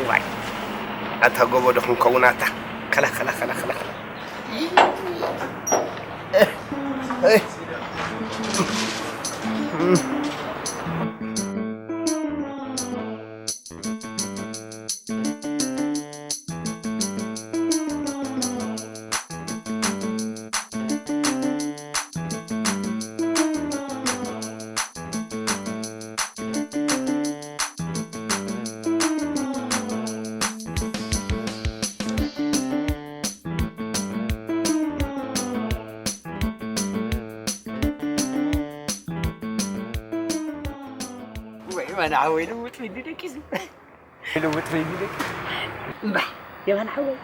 ዋይ፣ ኣታ ጎቦ ዶ ክንከውን ኣታ? ከላ፣ ከላ፣ ከላ፣ ከላ፣ ከላ። ወይ ማን ሓወይ ልውጥ ቢሉ ደቂሱ። ልውጥ ቢሉ ደቂሱ። እምባ የማን ሓወይ።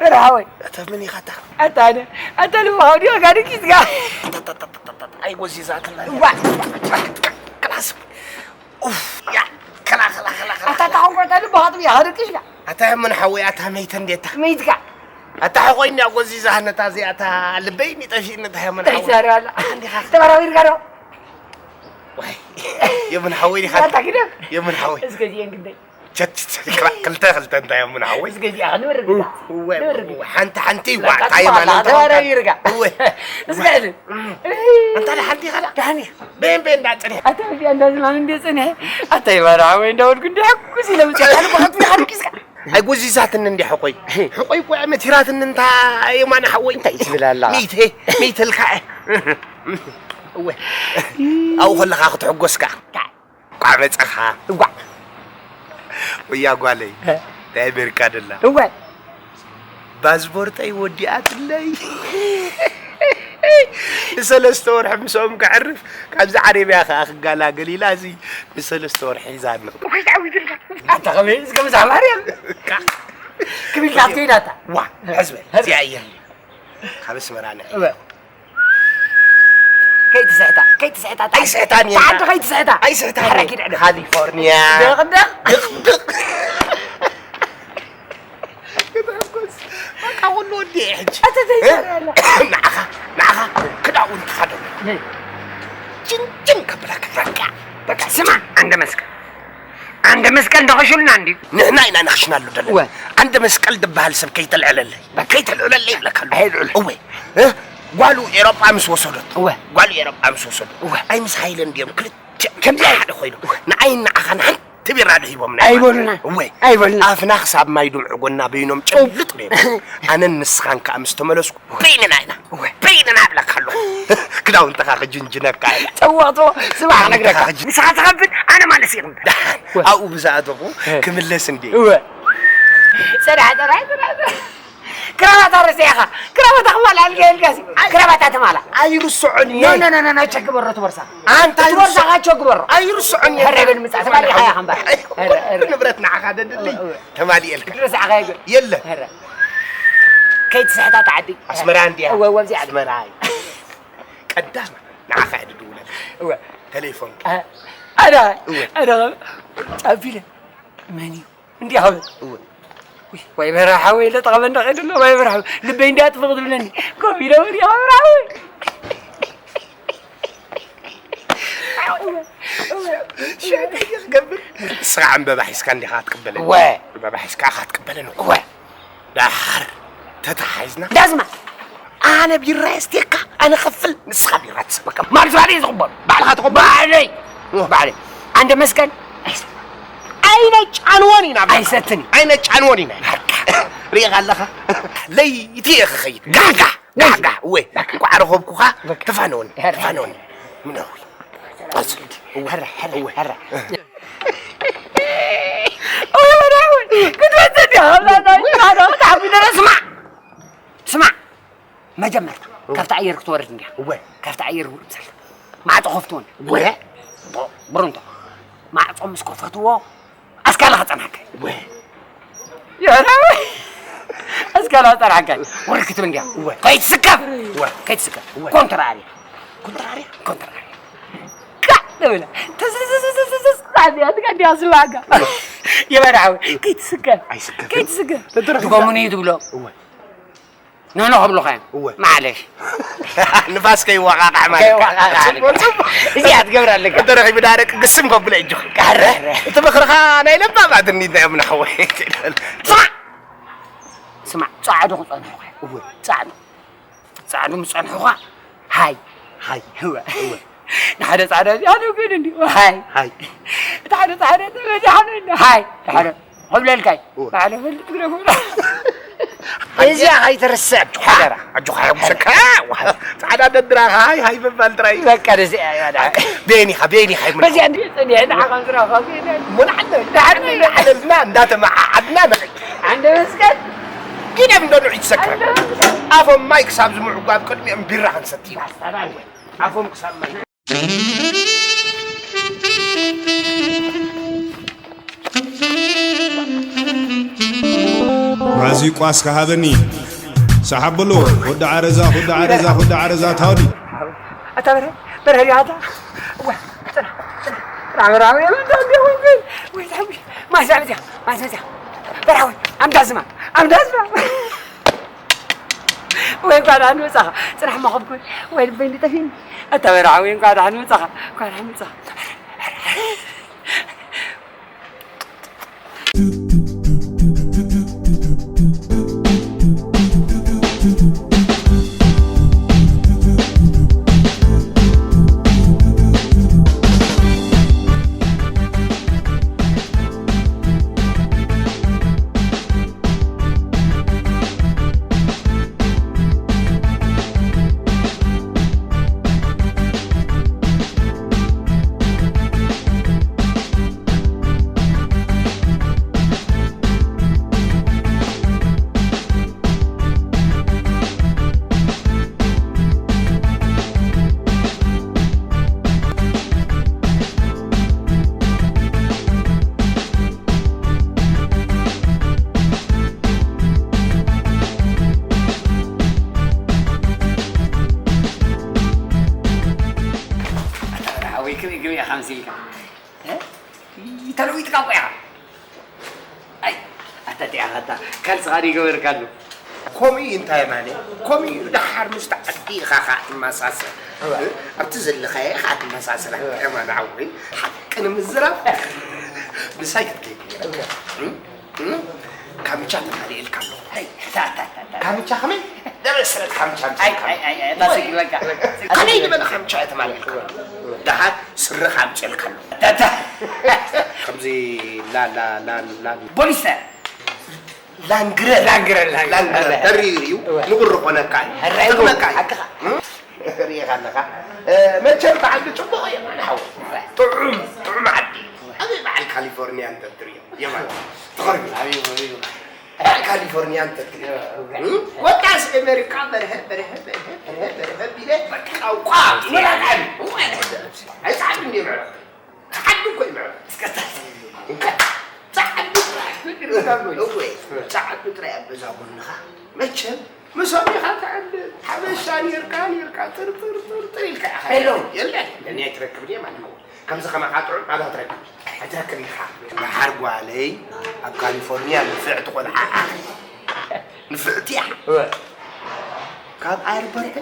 መርሓወይ። ኣታ መን ኢኻ ኣታ? ኣታ ኣነ፣ ኣታ ልባው ዲኻ ጋር ኪስጋ። ኣይጎዚዛትና። ዋ። ክላስ። ኡፍ፣ ያ፣ ከላ፣ ከላ፣ ከላ፣ ከላ። ኣታ ታውን ቆርጣ ልባው ኣጥቢ፣ ሃደ ኪስጋ። ኣታ ምን ሓወይ፣ ኣታ መይተ እንዴታ? መይትካ። ኣታ ሓቆይኛ ጎዚዛህነታ እዚኣታ ልበይ ሚጠፊእነታ ምን እንታይ ሓወይ። ዛሬ ኣላ? ኣታ እንዲኻ። ተባራዊ ይርጋዶ? ዋይ፣ የምን ሓወይ ዲኻ? ኣታ ግደም። የምን ሓወይ። እስከ እዚኤን ክንደይ? ቸት፣ ቸት፣ ክላ-፣ ክልተ፣ ክልተ እንታይ እዮም ምን ሓወይ? እስከ እዚኣ ክንወርድ ኢና። እወ፣ ንወርድ እወ፣ ኢና። ሓንቲ፣ ሓንቲ፣ ዋ፣ በቃ፣ ታይ ስማ፣ ማለት ኣላ፣ ተባራዊ ይርጋ። እወ። እስከ እወ። እሊ። እም። እንታይ ሓንቲ ኸላ? ዳኒ። ቤን፣ ቤን፣ እንዳጽንሕ። ኣታ፣ እዚኣ እንዳዝማን እንደ ጽንሕ። ኣታ፣ ይባራ ሓወይ፣ እንዳወድኩ እንደ ሕኩስ ኢለ ውጽእ። ኣነ ብኸቱ ይሓርቂስካ። ኣይጎዚዛትኒ እንዲ ሕቆይ። ሕቆይ እኮ እያ መቲራትኒ እንታ የማነ ሓወይ። እንታይ ትብል ኣላ? ሚት፣ ሚት እልካ። እወ። ኣብኡ ከለኻ ክትሕጎስካ። ቋዕ መጸኻ። እዋ። ወያ ጓለይ። እንታይ ኣሜሪካ ደላ? እወ። ፓስፖርተይ ወዲኣትለይ። ንሰለስተ ወርሒ ምስኦም ከዕርፍ፣ ካብዚ ዓረብያ ከኣ ክገላገል ኢላ፣ እዚ ንሰለስተ ወርሒ ሒዛ ኣሎ። ኣታ ከመይ እስከ ምሳሕ ማርያም? ካ- ክብል ካፍተይ ናታ። ዋ፣ ሕዝበል፣ ሕዝበል። እዚኣ እያ። ካብ ኣስመራ ንዒ። እወ። ከይትስሕታ፣ ከይትስሕታ፣ ኣይስሕታን እየ። ተዓዲ ከይትስሕታ። ኣይስሕታን እየ። ሓረኪድ ዕደ። ካሊፎርኒያ። ደቕደቕ። ድቕድቕ። በቃ፣ ኩሉ ወዲኤ ሕጂ። ኣተ ዘይሰራ ኣላ። ንዓኻ፣ ንዓኻ ክዳውንቲ ካዶ። ነይ። ጅንጅን ከብለካ። በቃ፣ በቃ፣ ስማ፣ ኣንደ መስቀል። ኣንደ መስቀል ንኸሽሉና እንድዩ። ንሕና ኢና ነኽሽናሉ ዘለና። እወ። ኣንደ መስቀል ዝበሃል ሰብ ከይተልዕለለይ። በቃ። ከይተልዕለለይ ይብለካ ኣለኹ። ኣይልዑል። እወ። እ? ጓሉ ኤሮጳ ምስ ወሰደቶ። እወ። ጓሉ ኤሮጳ ምስ ወሰደቶ። እወ። ኣይ ምስ ሃይለ እንድዮም ክልተ ከምዚ ሓደ ኮይኑ። እወ። ንዓይን ንዓኻን ሓንቲ ቢራ ዶ ሂቦምና? ኣይበሉና። እወ። ኣይበሉና። ኣፍና ክሳብ ማይ ዱምዒ ጎና በይኖም ጭልጥ በይኖም። ኣነን ንስኻን ከኣ ምስ ተመለስኩ በይንና ኢና። እወ። በይንና እብለካ ኣለኹ። ክዳውንትኻ ክጅንጅነካ እየ። ጸዋዕቶ ስማዕ ክነግረካ። ንስኻ ትኸብድ፣ ኣነ ማለት እየ ክብዳ። ደሓን፣ እወ። ኣብኡ ብዝኣተኹ እህ። ክምለስ እንድየ። እወ። ጸዳሕ፣ ጸዳሕ፣ ጸዳሕ፣ ጸዳሕ። ክራባታ ረሲዕኻ፣ ክራባታ ክማልኣልካ ኢልካሲ፣ ክራባታ ትማልኣ። ኣይርስዖን እየ። ኖ፣ ኖ፣ ኖ፣ ኖ፣ ኖ፣ ቸክ በሮ ትቦርሳ። ኣንታ እቲ ቦርሳኻ ቸክ በሮ። ኣይርስዖን እየ። ሄረ በል ምጻእ፣ ተማሊኻ ኢኻ እምበር። ኣይ፣ ሄረ፣ ሄረ። ኩሉ ንብረት ንዓኻ ደድሊ። እወ፣ እወ። ተማሊኤልካ። ድረስ ዓኻ ይገ- የለ። ሄረ። ከይትስሕታ ተዓዲ። ኣስመራ እንድያ። እወ፣ እወ፣ ኣብዚኣ። ኣስመራ እዩ። ቀዳማ ንዓኻ እየ ድድውለልካ። እወ። ተሌፎን። አ-፣ ኣዳ፣ እወ። ኣዳ፣ ጫፍ ኢለ። መን እዩ? እንዲያ ኸበል። እወ። ውይ፣ ወይ በረሓ ወይ ለጠቐመ እንዳኸይድ ኣሎ፣ ወይ በረሓ። ልበይ እንዲያ ጥፍቕ ትብለኒ። ኮፍ ኢለ ወዲያ በረሓ ወይ። ሽዕተይ ክገብር። ንስኻ ዕምበባ ሒዝካ እንዲኻ ክትቅበለኒ። እወ። ዕምበባ ሒዝካ ኢኻ ክትቅበለኒ እኮ። እወ። ዳሓር ተተሓሒዝና። ዳዝማ። ኣነ ቢራ የስትየካ፣ ኣነ ከፍል፣ ንስኻ ቢራ ትሰ-፣ በቃ፣ ማብ ዝባለይ ዝቕበሎ። ባዕልኻ ትቕበሎ? ባዕለይ። እወ። ባዕለይ። ኣንደ መስቀል። ኣይነ ጫንዎን ኢና። ኣይሰትን። ኣይነ ጫንዎን ኢና። ሪኢኻ ኣለኻ? ለይቲ እየ ክኸይድ። ጋጋ፣ ጋጋ። እወ። በቃ። እንኳዕ ረኸብኩኻ። በቃ። ተፋነወኒ። ሄረ። ተፋነወኒ። ምነው። ሄረ፣ ሄረ፣ እወ። ሄረ። እወ። ክትወስድ ኢኻ፣ ኣብዛ ናይ ጭራሮ ተሓቢነ፣ ስማዕ፣ ስማዕ፣ መጀመርታ እወ። ካብቲ ኣየር ክትወርድ እንዲኻ። እወ። ካብቲ ኣየር ውርድ ዘለ። ማዕጾ ከፍትዎ። እወ። ብ-፣ ብሩንቶ። ማዕጾ ምስ ከፈትዎ፣ ኣስካላ ከጸንሓካ። እወ። ይሕና፣ ኣስካላ ከጸንሓካ። ውርድ ክትብል እንዲኻ። እወ። ከይትስከፍ። እወ። ከይትስከፍ። እወ። ኮንትራ ኣልያ። ኮንትራርያ፣ ኮንትራርያ። ካዕ ትብል። ተዝዝዝዝዝዝ፣ ኣብያ፣ ትጋ እንዲያ ዝዋጋ። የበርሃዊ፣ ከይትስገር። ኣይስገርን። ከይትስገር። ተደረኺ ድገሙኒ ትብሎ። እወ። ንሕና ከብሉኻ እዮም። እወ። ማዕለሽ። ንፋስ ከይወቃቃዕ ማለት። ከይወቃቃዕ። ጽቡቅ፣ ጽቡቅ። እዚኣ ትገብር ኣለካ። እንተ ረኺቡ ደኣ ደቂ ግስም ከብሎ እጆ። ቃረ። እቲ ምኽርኻ ናይ ለባማት እንዲና እዮም ንሓወይ። ስማዕ። ስማዕ፣ ጻዕዱ ክጸንሑኻ እዮም። እወ። ጻዕዱ። ጻዕዱ ምስ ጸንሑኻ፣ ሃይ። ሃይ። እወ። እወ። ንሓደ ጻዕዳ እዚኣ ነው ግን እንዲ፣ ሃይ። ሃይ። እቲ ሓደ ጻዕዳ ተበዚሓ ነው እንዲ፣ ሃይ። ሓደ ክብለልካ እዩ። እወ። ባዕለ ፈልጥ ግደፉ። እዚኣ ኣይትርስዕ፣ ሓደራ። ኣጆኻ የጉሰካ። ጻዕዳ ደድራ፣ ሃይ፣ ሃይ ምባል ጥራይ። በቃ፣ ደስ እያ፣ እያ፣ እያ። ቤኒ ኢኻ፣ ቤኒ ኢኻ ይብሉ። በዚኣ እንዲ ጸኒሐ፣ ንዓኻ ዝረኸብ የለን። ሞን ዓለ፣ ዓለ፣ ዓለልና እንዳተመዓዓድና ንኸይድ። ዓንደ መስቀል። ጊደም እንዶ ንዑ ይትሰከር። ዓንደ መስቀል። ኣፎም ማይ ክሳብ ዝምዕጉ ኣብ ቅድሚኦም ቢራ ክንሰቲ ኢና። ኣፎም ክሳብ ማይ። ማዚ ቋስ ከሃበኒ። ሰሓብ በሎ። ወዲ ዓረዛ፣ ወዲ ዓረዛ፣ ወዲ ዓረዛ፣ ታወዲ። ኣታ በርሀ፣ በርሀ ዲኻ ኣታ? እዋ፣ ጽናሕ፣ ጽናሕ፣ ጽናሕ፣ በርሀ፣ ወይ፣ ወይ፣ ወይ፣ ወይ፣ ወይ፣ ማይ ዛዕብዚያ፣ ማይ ዛዕብዚያ። በርሀ፣ ወይ፣ ኣምዳዝማ፣ ኣምዳዝማ። ወይ፣ ጓል ኣንበሳኻ፣ ጽናሕ፣ ማኸብኩ፣ ወይ፣ ልበይ እንዲጠፊኒ። ኣታ በርሀ፣ ወይ፣ ጓል ኣንበሳኻ፣ ጓል ኣንበሳኻ። ኣታ ሓወይ፣ ከመይ፣ ከመይ ኢኻ መሲልካ? እ? ተለዊጥካ እኮ ኢኻ። ኣይ፣ ኣታ ቲኣኻ፣ ኣታ ካልስኻ ይገበርካ ኣሎ። ከምኡ እዩ እንታይ ማለ? ከምኡ እዩ። ደሓር ምስቲ ዓዲ ኢኻ ኸዓ ትመሳሰል። እወ። እ? ኣብቲ ዘለኻዮ ኸዓ ትመሳሰል። እወ። ኣታ የማነ ሓወይ፣ ሓቂ ንምዝራብ ምሳይ ክትከይድ ነይራ። እወ። እ? እ? ካምቻ ተማሊእልካ ኣለኹ። ኣይ፣ ኣታ፣ ኣታ፣ ኣታ፣ ኣታ። ካምቻ ከመይ? ደበስረት ካምቻ ኣይ፣ ኣምጺእልካ ኣይ፣ ኣለኹ። ኣይ፣ ኣይ፣ ኣታ ስግረካ። ከመይ ዝበለ ካምቻ እየ ተማሊእልካ ኣለኹ? ደሓር ስረኻ ኣምጺእልካ ኣለኹ። ኣታ፣ ኣታ። ከምዚ ላ-፣ ላ-፣ ላ-፣ ላ-፣ ቦሊስተር። ላንግረር። ላንግረር፣ ላንግረር። ላንግረር። ተሪር እዩ። እወ። ንጉሪ ኮነካ እዩ። ሕራይ ጥቕመካ እዩ። ሓቅኻ። እ? ርኢኻ ኣለኻ። እ፣ መቸም ብዓል ጽቡቕ እዩ፣ ማን ሓው። ጥዑም፣ ጥዑም ዓዲ። ኣበይ በዓል ካሊፎርኒያ እንተትርእዮ፣ የማን። ትኸርቢ። ኣበይ፣ ኣበይ። በዓል ካሊፎርኒያ እንተትርእዮ። እወ። እ? ወጣስ ኣሜሪካ በርሀ፣ በርሀ፣ በርሀ፣ በርሀ፣ በርሀ ቢለ፣ በቃ ቋ፣ ቋ፣ ይበላል። ኣይጸዓድን ድዩ ምዕራብ? ጸዓዱ እኮ እዩ ምዕራብ። እስከ ጸዓዱ ጥራይ። እወ፣ ጸዓዱ ጥራይ ኣብ ገዛ ጎንኻ። መቸም፣ ምሶም ኢኻ ትዕልል። ሓበሻ ኔርካ፣ ኔርካ፣ ጥር፣ ጥር፣ ጥር፣ ጥር ኢልካ ኢኻ። የለውም። የለን። እኔ ኣይትረክብን እየ ማለት ነው። ከምዚ ከማኻ ጥዑም ኣባ ትረክብ። ኣይትረክብ ኢኻ። ደሓር ጓለይ ኣብ ካሊፎርኒያ ንፍዕቲ ቆልዓ ኣኺ። ንፍዕቲ እያ። እወ። ካብ ኣየርፖርት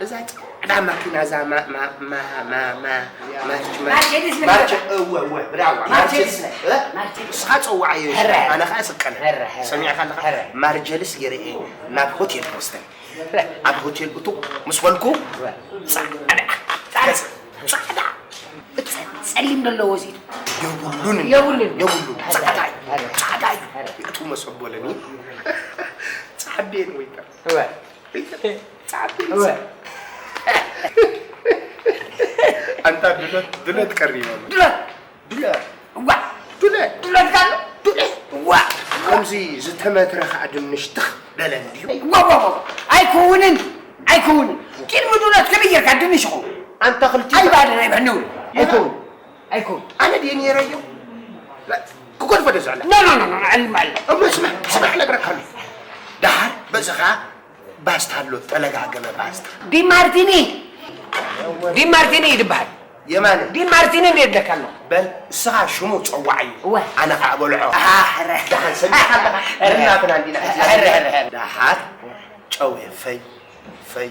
እዛ ጻዕዳ ማኪና እዛ ማ-፣ ማ-፣ ማ-፣ ማ-፣ ማ-፣ ማርቸ-፣ ማርቸ-፣ ማርቸ-፣ እወ፣ እወ፣ ብራዋ፣ ማርቸ-፣ ማርቸ-፣ እ? ማርቸ-፣ ንስኻ ጸውዓዮ፣ ሕረ፣ ሕረ። ኣነ ኸኣ ስቀነ። ሕረ፣ ሕረ። ሰሚዕካ ኣለኻ? ሕረ። ማርጀልስ ገይረ እየ ናብ ሆቴል ክወስደን። ኣብ ሆቴል እቱ ምስ በልኩ፣ እወ። ጻዕዳ፣ ጻዕዳ፣ ጻዕዳ። እቲ ጸሊም ዘለዎ እዚ የብሉን። የብሉን። የብሉን። ጻዕዳ እዩ። ጻዕዳ እዩ። እቱ መሰቦለኒ። ጻዕዴን ወይተር። እወ። ወይተር። ጻዕዴን። እወ። ኣንታ ዱለት፣ ዱለት ቀሪቦም። ዱለት። ዱለት። እዋ። ዱለት። ዱለት ካሎ? ዱለት። እዋ። ከምዚ ዝተመትረ ኸዓ ድንሽ ትኽ በለ እንድዩ። እዋ፣ እዋ፣ እዋ። ኣይከውንን። ኣይከውንን። ኪድ ምዱላት ከመይ ጌርካ ድንሽ ይኸውን? ኣንታ ክልቲኡ ኣይባልን ኣይብሕንውን። ኣይከውን። ኣይከውን። ኣነ ድየ ነይረዮ? ክገድፎ ዶ ዝዕላ? ኖ፣ ኖ፣ ኖ፣ ኖ፣ ዕልም፣ ዕልም። እሞ ስማዕ፣ ስማዕ፣ እነግረካ ኣለኹ። ደሓር በዚ ኸዓ ባስታ ኣሎ፣ ተለጋገመ ባስታ። ዲማርቲኒ። ዲን ማርቲኒ እዩ ዝበሃል። የማነ። ዲን ማርቲኒ እንደ ይብለካ ኣሎ። በል፣ እስኻ ሽሙ ጸዋዓዮ። እወ። ኣነ ኸዓ በልዖ። ኣሃ፣ ሕረ። ደሓን ሰሚዕካ ኣለኻ? ሕረ። እናትና እንዲና ሕጂ። ሕረ፣ ሕረ፣ ሕረ። ደሓን ጨው ፈይ፣ ፈይ፣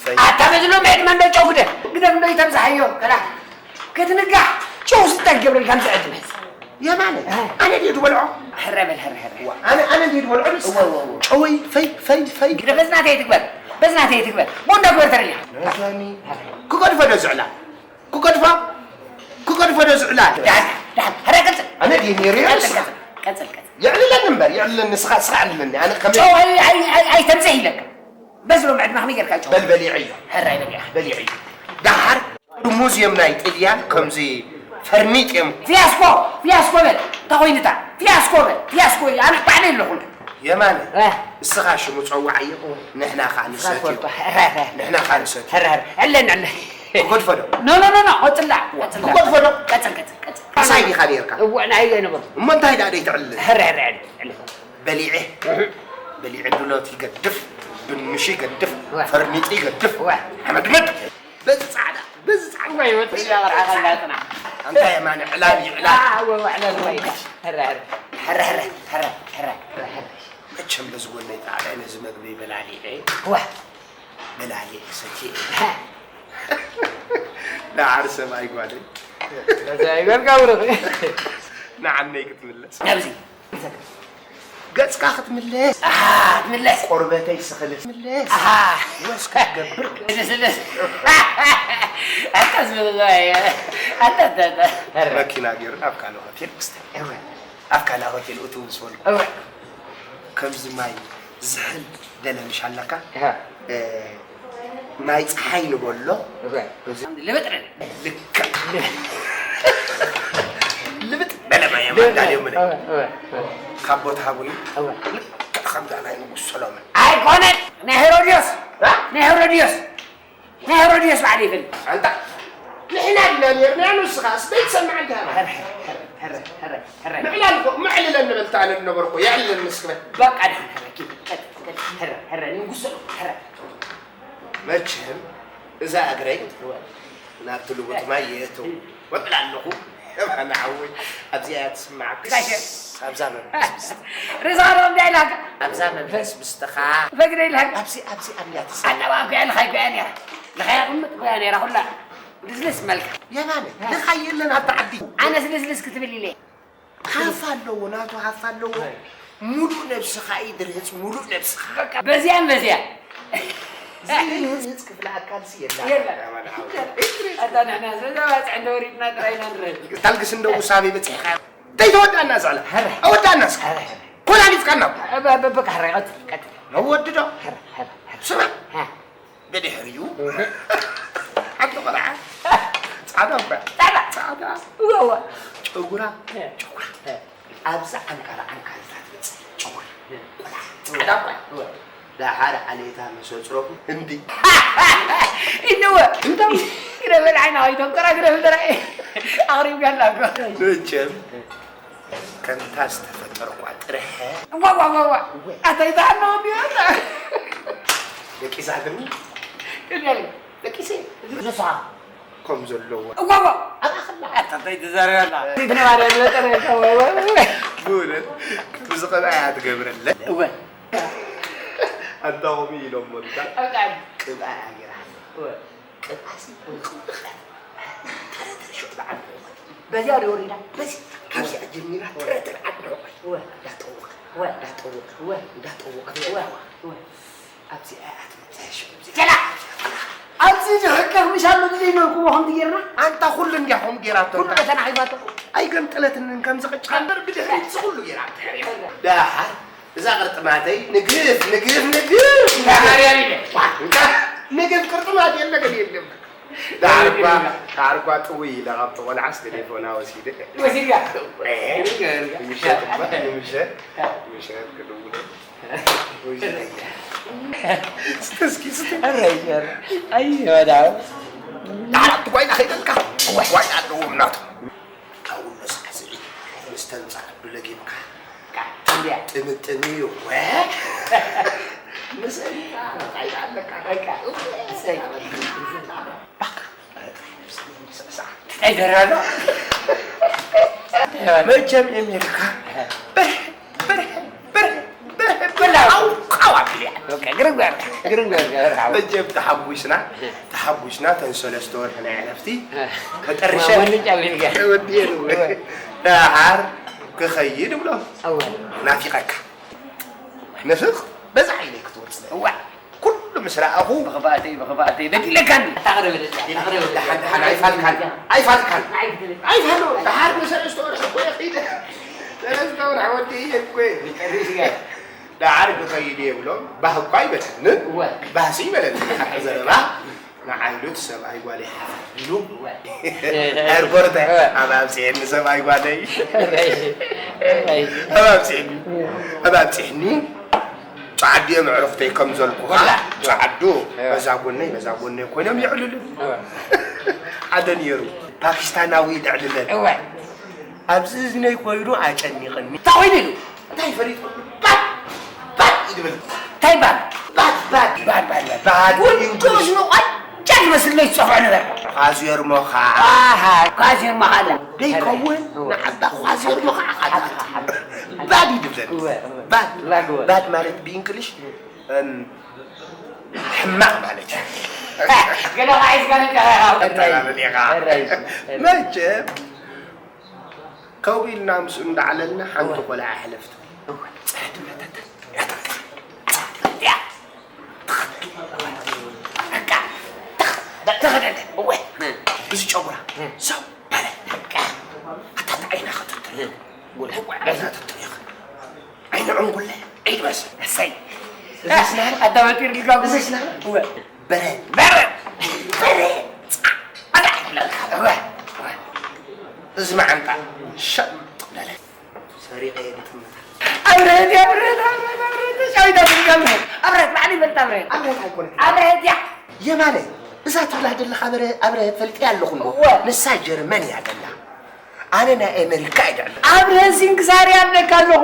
ፈይ። ኣታ በዚ ሎሚ ዕድመ እንዶ ጨው ግደፍ። ግደፍ እንዶ ይተብዝሓዮ። ከላ ክትንጋሕ ጨው ስታይ ገብረልካ ምስ ዕድመ። የማነ፣ ኣነ ድየ ዝበልዖ? ሕረ በል፣ ሕረ፣ ሕረ። ዋ፣ ኣነ፣ ኣነ ድየ ዝበልዖ? ንስኻ? እወ፣ እወ፣ እወ። ጨወይ፣ ፈይ፣ ፈይ፣ ፈይ። ግደ በዝናተይ ትግበር፣ በዝናተይ ትግበር። ቦንዳ ግበር ተረሊኻ። ነዛኒ፣ ክገድፎ ዶ ዝዕላ? ክገድፎ? ክገድፎ ዶ ዝዕላ? ዳሓን፣ ዳሓን፣ ሕረ ቀጽል። ኣነ ድየ ነይረ? ቀጽል፣ ቀጽል፣ ቀጽል፣ ቀጽል። የዕልለኒ እምበር፣ የዕልለኒ፣ ንስኻ፣ ንስኻ ኣዕልለኒ። ኣነ ከመይ ጨው ኣይ-፣ ኣይ-፣ ኣይ-፣ ኣይተምጽእ ኢለካ። በዚ ሎሚ ዕድመ ከመይ ጌርካ ጨው? በል በሊዐዮ። ሕራይ በሊዐ። በሊዐዮ። ደሓር ሙዚየም ናይ ጥልያን ከምዚ ፈርኒጥ እዮም። ፊያስኮ፣ ፊያስኮ በል። እንታይ ኮይንታ? ፊያስኮ በል። ፊያስኮ እዩ። ኣነ ባዕለይ ኣለኹ። የማነ፣ እ። እስኻ ሽሙ ጸዋዓዮ፣ ንሕና ኸኣ ንሰትዮ። ራፖርቶ፣ ሕረ፣ ሕረ። ንሕና ኸኣ ንሰትዮ። ሕረ፣ ሕረ። ዕለን፣ ዕለን። ክገድፎ ዶ? ኖ፣ ኖ፣ ኖ፣ ኖ። ቀጽላ፣ ቀጽላ። ክገድፎ ዶ? ቀጽል፣ ቀጽል፣ ቀጽል። ምሳይ ዲኻ ኔርካ? እወ፣ ንዓይ ኣይነበርኩ። እሞ እንታይ ደኣ ደይትዕልል? ሕረ፣ ሕረ፣ ዕለን፣ ዕለን። በሊዐ፣ በሊዐ ድሎት ይገድፍ፣ ድንሽ ይገድፍ፣ ዋ። ፈርኒጥ ይገድፍ። ዋ። ሓመድመድ። በዚ ጻዕዳ፣ በዚ ጻዕዳ። ወይ ወጥ ያ ቃል ዓኸና ጽና። ኣንታ የማነ ዕላል ይዕላል። ዋ፣ ወ-፣ ዕላል ወይ። ሕረ፣ ሕረ። ሕረ፣ ሕረ፣ ሕረ፣ ሕረ፣ ሕረ፣ ሕረ። መቸም በዚ ጎነይ ጻዕዳ ነዚ መግቢ በላሊዐ። ዋ። በላሊዐ ሰትየ። ደሓር ሰብኣይ ጓለይ። በዚ ኣይበልካ ብሩኽ። ንዓነይ ክትምለስ። ናብዚ። ገጽካ ክትምለስ። ኣሃ፣ ክትምለስ። ቆርበተይ ስኽልስ። ክትምለስ። ኣሃ። ወስ ክትገብር። ክትምለስ። ኣታ ዝብል፣ ኣታ፣ ኣታ፣ ኣታ። መኪና ገይሩ ናብ ካልእ ሆቴል ክስተ። እወ። ኣብ ካልእ ሆቴል እትው ምስ በልኩ። እወ። ከምዚ ማይ ዝሕል ገለ ምሽ ኣለካ? እሃ። እ፣ ናይ ጸሓይ ንበሎ። እወ። እዚ ልብጥ በለ። ልክዕ። ልብጥ በለ ማይ ልብጥ ኣዳልዮም በለ። እወ፣ እወ፣ እወ። ካብ ቦታ ሃቡኒ። እወ። ልክዕ ከምዛ ናይ ንጉስ ሰሎሞን። ኣይኮነን። ናይ ሄሮድዮስ። እ? ናይ ሄሮድዮስ። ናይ ሄሮድዮስ ባዕሉ ይፈልጥ። ኣንታ ንሕና ዲና ኔርና ንስኻስ ዘይትሰምዕ እንታይ ኣላ? ሕረ፣ ሕረ፣ ሕረ፣ ሕረ። ምዕላል እኮ፣ ምዕልለን ንበል፣ እታ ኣነ ዝነበርኩ፣ የዕልለን ንስክበ። በቃ፣ ደሓን፣ ሕረ፣ ኪድ፣ ቀጥ፣ ቀጥ፣ ሕረ፣ ሕረ፣ ንጉሶ፣ ሕረ። መቸም፣ እዛ እግረይ፣ እወ። ናብቲ ልውጥ ማይ የእትው። ወጥላ ኣለኹ። የማነ ሓወይ፣ ኣብዚኣ እያ ትስምዓካ። ጋሼ። ኣብዛ መንፈስ ምስቲ-፣ ርእስኻ ዶ እምቢ ኣይልሃካ? ኣብዛ መንፈስ ምስትኻ። ፈግደ ይልሃካ? ኣብዚ፣ ኣብዚ ኣብያ ትስምዕ። ኣነዋ ጒያ ልኻይ ጒያ ነይራ። ልኻይ ቁምጥ ጒያ ነይራ ኩላ። ልስልስ መልካ። የማነ፣ እ። ልኻይ የለን ኣብታ ዓዲ። ኣነስ ልስልስ ክትብል ኢለ። ሃፍ ኣለዎ፣ ናቱ ሃፍ ኣለዎ። እ። ሙሉእ ነብስኻ እዩ ድርህጽ፣ ሙሉእ ነብስኻ። በቃ፣ በዚያን በዚያን። ዘይርህጽ ክፍለ ኣካልሲ የለን። የለን። ኣታ ንሕና ዘዛ ባጽዕ እንተወሪድና ጥራይ ኢና ንረህጽ። ታልግስ እንደው ውሳቤ በጺሕካ። ተይተወዳእና ዘዕላ። ሀረ። ኣወዳእና እስከ። ሀረ፣ ሀረ። ኮላሊትካና። እ፣ በ-፣ በ-፣ በቃ፣ ሀረ፣ ቀጥል፣ ቀጥል። ነወድዶ? ሀረ፣ ሀረ፣ ሀረ። ስማ። ሀ። ብድሕሪኡ። እህ። ሓንቲ ቆልዓ። ጻዕዳ እኳ። ጻዕዳ። ጻዕዳ። እወ፣ እወ። ጨጉራ። እ። ጨጉራ። እ። ኣብዛ ዓንካራ ዓንካሪታት መጽእ ጨጉራ። እ። ቆልዓ። ጻዕዳ እኳ። እወ። ደሓር ዓሌታ መሰጽረፉ ህንዲ። ኢልወ። እንታይ? ግረበል ዓይና ኣይተንኮራ ግረበል ተራእየ። ኣቕሪብካ ኣላ እኮ። መቸም ከምታ ዝተፈጠርኳ ጥርሐ። ዋ፣ ዋ፣ ዋ፣ ዋ። ኣታ ይተሃነው እንዲዮ ኣታ። ደቂሳ ግን? ደቂሰ። ንስኻ? ከም ዘለዎ። ዋ፣ ዋ። ኣብ ኣኽላ። ኣታ እንታይ ትዛረብ ኣላ? ብነባርያ ዝለጠረ እኮ፣ ዋ፣ ዋ፣ ዋ። ብእውነት፣ ከምዚ ቅብኣ እያ ትገብረለን። እወ። ኣንታ ከምኡ ኢሎሞ እንዳ ኣብ ቃል። ቅብኣ እያ ገይራ። እወ። ቅብኣሲ፣ ቅብኣ። ተረተር ሸው በዓል። በዚያ ወደ ወሪዳ። በዚ፣ ካብዚኣ ጀሚራ፣ ተረተር ዓዲ ሑቆይ። እወ። እንዳጠወቐ፣ እወ። እንዳጠወቐ፣ እወ። እንዳጠወቐ፣ እወ። እወ። ኣብዚኣ እያ ትምጸ፣ ሸው፣ ኣብዚኣ። ጀላ! ኣብዚ ዝሕቀፍ ምሽ ኣሎ ብዘይ መልኩ ከምቲ ጌርና? ኣንታ ኩሉ እንዲያ ከምኡ ጌራቶ። ኩሉ ተናሒባቶ። ኣይገንጠለትን ከምዚ ቅጫ እምበር ብድሕሪት እዚ ኩሉ ጌራ። ደሓር እዛ ቅርጥማተይ ንግፍ፣ ንግፍ፣ ንግፍ። ማርያም ኢለ። ዋ፣ እንካ ንግፍ ቅርጥማት የለ ግን የለም። ዳርኳ፣ ዳርኳ ጥውይ ኢለ ካብቲ ቆልዓስ ቴሌፎና ወሲደ። ወሲድካ? ንምሸት እባ፣ ንምሸት፣ ምሸት ክድውል። እስኪ፣ እስኪ። ኧረ፣ ኧረ። ኣይ፣ ወዳው። ዳርኳ ጓይላ ከይደልካ። ጓይላ ኣለዎም ናቱ። ካብኡ ነሳዕስዒ ምስ ተምጻእ ብለጊምካ ጥምጥም እዩ። ወ-፣ ምስእኒ እንታይ ኣለካ? በቃ። እሰይ። እንታይ ደራሎ? መቸም ኤሜሪካ ብርህ ብርህ ብርህ ብርህ ብላ ኣውቃዋ ብልያ። በቃ ግርም ገርካ፣ ግርም ገርካ። መቸም ተሓጒስና፣ ተሓጒስና ተን ሰለስተ ወርሒ ናይ ዕረፍቲ ከጠርሸ ወንጫ ቢልጋ። ወዲየ ነው። ደሓር ክኸይድ ብሎ ኣወ። ናፊቐካ። ንፍቕ በዛ ዓይነይ ክትወጽእ። እዋ። ኩሉ ምስ ረኣኹ ብኽፍኣተይ፣ ብኽፍኣተይ፣ በዲለካኒ። ኣታ ቅረብ ለካ፣ ኣታ ቅረብ ለካ። ደሓን፣ ደሓን፣ ኣይፋልካን፣ ኣይፋልካን። ኣይፋሉ፣ ደሓር ንሰለስተ ወርሒ እኮ እየ ኸይደ። ሰለስተ ወርሒ ወዲእ እየ እኮ እየ። መጨረሻ። ደሓር ክኸይድ እየ ብሎ፣ ባህ እኳ ኣይበለንን። እወ። ባህሲ ይበለኒ፣ ሓቂ ዘረባ። ንዓይ ዶ እቲ ሰብኣይ ጓለይ ሓፍ ኢሉ? እወ። ኤርፖርት እወ። ኣብ ኣብፅኤኒ ሰብኣይ ጓለይ። ሕራይ። ሕራይ። ኣብ ኣብፅኤኒ። ኣብ ኣብፅኤኒ። ጻዕዱ እዮም ኣዕሩኽተይ ከም ዘልኩኻ። ወላ። ጻዕዱ እወ። በዛ ጎነይ፣ በዛ ጎነይ ኮይኖም የዕልሉ። እወ። ሓደ ነይሩ። ፓኪስታናዊ ደዕልለን። እወ። ኣብዚ እዝነይ ኮይኑ ኣጨኒቕኒ። እንታይ ኮይኑ ኢሉ? እንታይ ፈሊጡ? ባት! ባት! ይድብል። እንታይ ባት? ባት! ባት! ባት! ባት! ባት! ጉንዱ እንግሊዝ። ዝንቋጫ ዝመስል ለይትጸፍዖ ነበር። ኳዚር ሞኻ። ኣሃ፣ ኳዚር ሞኻ ኣለ። ደይከውን? እወ። ንዓባ ኳዚር ሞኻ። ኣታ። ባት! ይድብለኒ። እወ፣ እወ። ባት! ላግወ። ባት ማለት ብእንግሊሽ፣ እም፣ ሕማቕ ማለት እዩ። ገለ ኸዓ ሒዝካ ነካ ኣጠራርኻ ኢኻ። ሕራይ። መቸም ከምኡ ኢልና ምስኡ እንዳዕለልና ሓንቲ እወ። ቆልዓ ሕለፍ ትብል። እወ። ጽሕዲ መተተ። እያ። በቃ። ተኸደነ። እወ። እዚ ጨጉራ። እም። ሰው በለ። በቃ። ኣታ ዓይና ከተተ። እም። ጎላ። እወ። ዓይና ተተ። ዓይኒ ዕንጉለ። ዒድ በስ። እሰይ። እዚ ስናር። ኣታ በጢር ልጋም። እዚ ስናር። እወ። በረ። በረ። በረ። ጻ-፣ ኣታ ይብለካ። እወ። እወ። እዚ መዓንጣ። ሸጥ በለ። ሰሪቐ እየ ዝጥምታ። ኣብረሀት፣ ኣብረሀት፣ ኣብረሀት፣ ኣብረሀት፣ ተጫዊታ ትብል ኣብረሀት። ኣብረሀት፣ ባዕሉ ይፈልጥ ኣብረሀት። ኣብረሀት ኣይኮነት። ኣብረሀት እያ። የማነ፣ እዛ ትብላ ዘለኻ ኣብረ-፣ ኣብረሀት ፈልጥያ ኣለኹ እሞ። እወ። ንሳ ጀርመን እያ ዘላ። ኣነ ናይ ኣሜሪካ እየ ዝዕልል። ኣብረሀት ሲንክሳር እያ እብለካ ኣለኹ።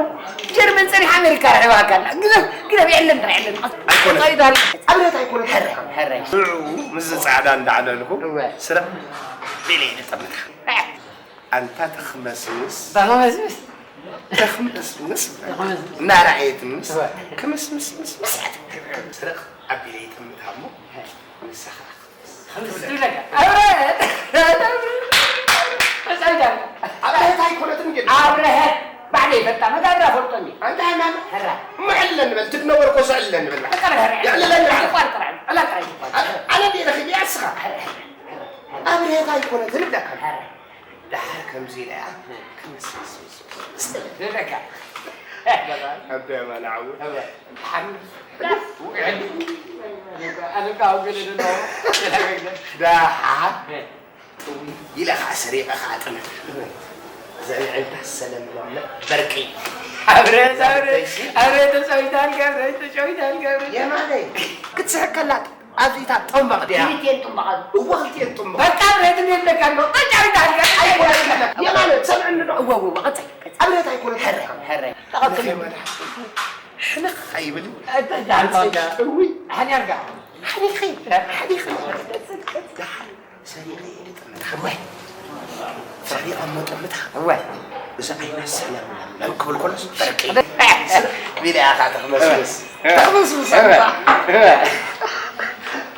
ጀርመን ጸኒሓ ኣሜሪካ ርሒባካ ኣላ። ግደፍ፣ ግደፍ፣ የለን ጥራይ የለን። ኣይኮነት። ተጫዊታ ኣላ። ኣብረሀት ኣይኮነት። ሕራይ፣ ሕራይ። ንዕኡ ምስዚ ጻዕዳ እንዳዕለልኩ እወ። ስረቕ ኢለ እየ ዝጥምታ። ኣንታ ተኽመስምስ። ተኽመስምስ። ተኽመስምስ። ተኽመስምስ። እናረኣየትንስ እወ። ክምስምስምስምስ። ስረቕ ኣቢለ ይጥምታ እሞ ንሳ ኸዓ ክምስ ትብለካ። ኣብረሀት! ተጻዊታ። ኣብረሀት ኣይኮነትን ግን። ኣብረሀት! ባዕለይ ይፈልጣ፣ መጋብራ ፈልጦኒ። ኣንታ ሃይማኖት። ሕራይ። እሞ ዕልለኒ በል፣ ትድነበር ኮሶ ዕልለኒ በል። በቃ በል፣ ሕራይ። የዕልለኒ በል። ቆርቆር፣ ዕላ ጥራይ ትባል። ኣነ እንዴ ረኺበያ እስኻ? ሕራይ፣ ሕራይ፣ ሕራይ። ኣብረሀት ኣይኮነትን እብለካ። ሕራይ። ደሓር ከምዚ ኢለ እያ ክምስምስምስ ትብለካ። ኣደ የማነ ዓው። እወ። ደሓር ውዕል። ኣነ እኮ ኣብ ገለ ደለዎ። ደሓር ጥውይ ኢለ ከዓ ሰሪቐ ከዓ ጥምታ። እዛ ንዕንታ ሰለም ለምለ በርቂ። ኣብረ፣ ኣብረ፣ ኣብረ ተጫዊታል ገብረ፣ ተጫዊታል ገብረ። የማነይ ክትስሕቀላ ኣብዚታ ጥንባቕ ድያ? ክልቲኤን ጥንባቕ። እወ፣ ክልቲኤን ጥንባቕ። በቃ፣ ኣብረሀት እንዴት ነካ ኣሎ? በቃ፣ ኣብረሀት ኣልጋ። ኣይኮነን። የማነ፣ ትሰምዕኒ ዶ? እወ፣ እወ፣ እወ፣ ቀጽል፣ ቀጽል። ኣብረሀት ኣይኮነን። ሕራይ፣ ሕራይ። ቀጽል። ሕንኽ ኣይብል። እንታይ ዳርጋ? እውይ። ሓኒርጋ። ሓኒኺ፣ ሓኒኺ። ደሓር ሰሪቐ እየ ጥምታ። እወ። ሰሪቐ እሞ ጥምታ። እወ። እዛ ዓይና ሰላም ለም ክብል ከሎስ በርቂ። ቢላ ኢኻ ተኽመስምስ። ተኽመስምስ እወ። እባ። እወ።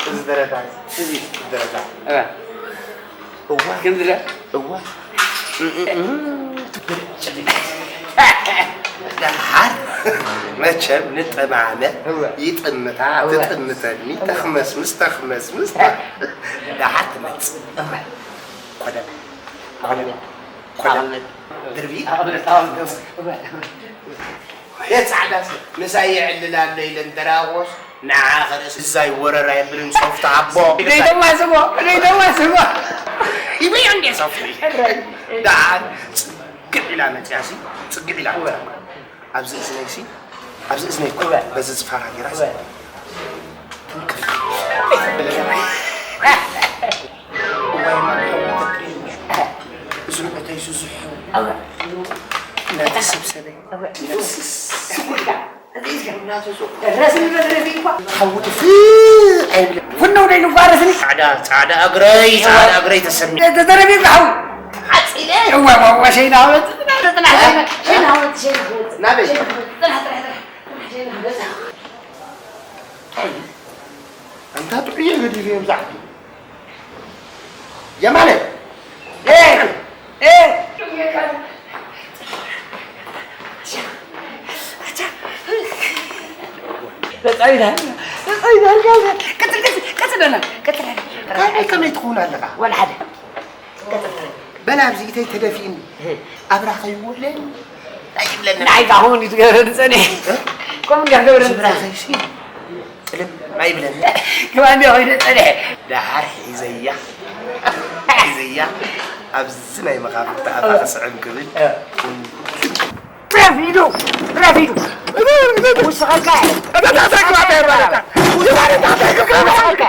እዚ ደረታ፣ እዚ ደረታ። እወ። እዋ። ከምዚ ደ? እዋ። ደሓር መቸም ንጠማመ እወ። ይጥምታ፣ እወ። ትጥምተኒ፣ ተኽመስምስ፣ ተኽመስምስ። ደሓር ትመጽእ። እወ። ኮደም። ኮደም። ኮደም። ድርቢ። እወ። የጻዕዳስ ምሳይ የዕልል ኣሎ ኢለን ተራኾስ ንዓ ኸርእስ እዛይ ወረራ የብልን ሶፍት ኣቦ። ዘይተማስቦ፣ ዘይተማስቦ። ይበዮ እንዴ ሶፍት? ሕራይ። ደሓር ጽግዕ ኢላ መጽያሲ፣ ጽግዕ ኢላ መጽያ። ኣብዚ እዝነይሲ፣ ኣብዚ እዝነይ እኮ በዚ ዝፋራ ጌራስ። ትንክፍ። እዋይ ማርያም፣ እዚ ምዕተይ ዝዝሑ። ነቲ ስብሰበይ። ረስኒ መድረፊ እኳ ሓዊ ጥፍእ ኣይብልን። ፍነው ደይሉ እኳ ረስኒ። ጻዕዳ፣ ጻዕዳ እግረይ፣ ጻዕዳ እግረይ ተሰሚ። ተዘረቢ እኳ ሓዊ። ሓጺለ። እዋ፣ እዋ፣ እዋ፣ ሸይና ሃወት። ጽናሕ፣ ጽናሕ፣ ሸይና፣ ሸይና ሃወት፣ ሸይና ሃወት። ናበይ? ሸይና ሃወት። ጽናሕ፣ ጽናሕ፣ ጽናሕ፣ ሸይና ሃወት። ኣንታ ጥዑየ ገዲፈ እዮም ዝዓዱ። የማነ! ኤ! ኤ! ተጻዊታ፣ ተጻዊታ፣ ቀጽል፣ ቀጽል፣ ቀጽል በላ፣ ቀጽል በላ። ከመይ፣ ከመይ ትኸውን ኣለኻ? ወላ ሓደ። ቀጽል በላ። በላ፣ ኣብዚ ኢተይ ተደፊእኒ። እህ። ኣብራኸ ይውዕለኒ? ኣይብለኒ። ናይ ካሁን እዩ ትገብረ ዝጸንሕ። እ? ከምኡ እንዲያ ክገብረ ዝጸንሕ። ዝብራኸ ይሲ? ጥልም ኣይብለኒ። ክባ እንዲያ ኮይነ ጸንሐ። ደሓር ሒዘያ። ሒዘያ። ኣብዚ ናይ መኻፍት ኣፋ እ። ክስዕም ክብል። እ። ረፊዱ፣ ረፊዱ። ውስኸልካ። ውስኸልካ።